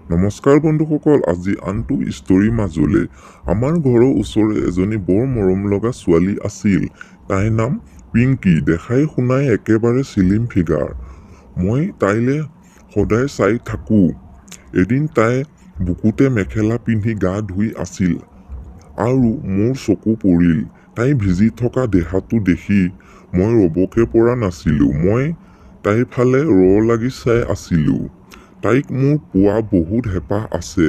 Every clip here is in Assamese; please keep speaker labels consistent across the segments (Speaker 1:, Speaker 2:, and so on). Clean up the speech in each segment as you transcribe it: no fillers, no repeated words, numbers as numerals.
Speaker 1: নমস্কাৰ বন্ধুসকল, আজি আনটো ষ্টৰীৰ মাজলৈ। আমাৰ ঘৰৰ ওচৰৰে এজনী বৰ মৰম লগা ছোৱালী আছিল। তাইৰ নাম পিংকী। দেখাই শুনাই একেবাৰে চিলিম ফিগাৰ। মই তাইলৈ সদায় চাই থাকোঁ। এদিন তাই বুকুতে মেখেলা পিন্ধি গা ধুই আছিল আৰু মোৰ চকু পৰিল। তাই ভিজি থকা দেহাটো দেখি মই ৰ'বকে পৰা নাছিলোঁ। মই তাইৰ ফালে ৰ লাগি চাই আছিলোঁ। তাইক মোৰ পোৱা বহুত হেঁপাহ আছে।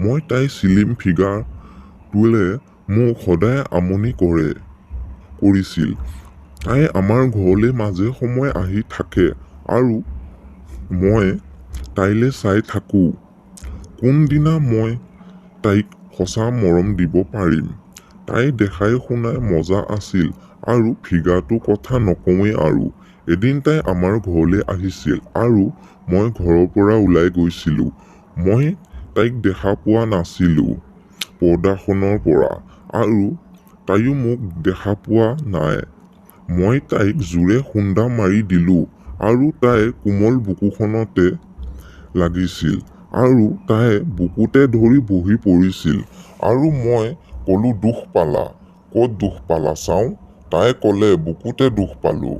Speaker 1: মই তাইৰ চিলিম ফিগাৰটোৱে মোক সদায় আমনি কৰিছিল। তাই আমাৰ ঘৰলৈ মাজে সময়ে আহি থাকে আৰু মই তাইলৈ চাই থাকোঁ, কোনদিনা মই তাইক সঁচা মৰম দিব পাৰিম। তাই দেখাই শুনাই মজা আছিল আৰু ফিগাৰটোৰ কথা নকওঁৱেই আৰু। এদিন তাই আমাৰ ঘৰলৈ আহিছিল আৰু মই ঘৰৰ পৰা ওলাই গৈছিলোঁ। মই তাইক দেখা পোৱা নাছিলোঁ পৰ্দাখনৰ পৰা আৰু তাইও মোক দেখা পোৱা নাই। মই তাইক জোৰে খুন্দা মাৰি দিলোঁ আৰু তাইৰ কোমল বুকুখনতে লাগিছিল আৰু তাই বুকুতে ধৰি বহি পৰিছিল। আৰু মই ক'লো, দুখ পালা? ক'ত দুখ পালা চাওঁ? তাই ক'লে, বুকুতে দুখ পালোঁ।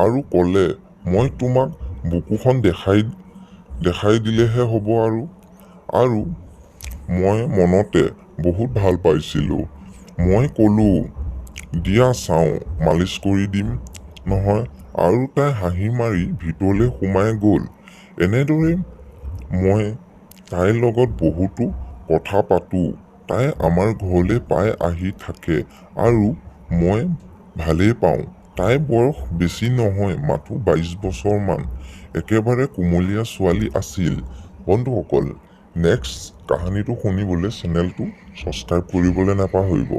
Speaker 1: আৰু ক'লে, মই তোমাক বুকুখন দেখাই দেখাই দিলেহে হ'ব আৰু। আৰু মই মনতে বহুত ভাল পাইছিলোঁ। মই ক'লো, দিয়া চাওঁ, মালিচ কৰি দিম নহয়। আৰু তাই হাঁহি মাৰি ভিতৰলৈ সোমাই গ'ল। এনেদৰেই মই তাইৰ লগত বহুতো কথা পাতোঁ। তাই আমাৰ ঘৰলৈ প্ৰায় আহি থাকে আৰু মই ভালেই পাওঁ। তাইৰ বয়স বেছি নহয়, মাথো 22 বছৰমান। একেবাৰে কুমলীয়া ছোৱালী আছিল। বন্ধুসকল, নেক্সট কাহিনীটো শুনিবলৈ চেনেলটো ছাবস্ক্ৰাইব কৰিবলৈ নাপাহৰিব।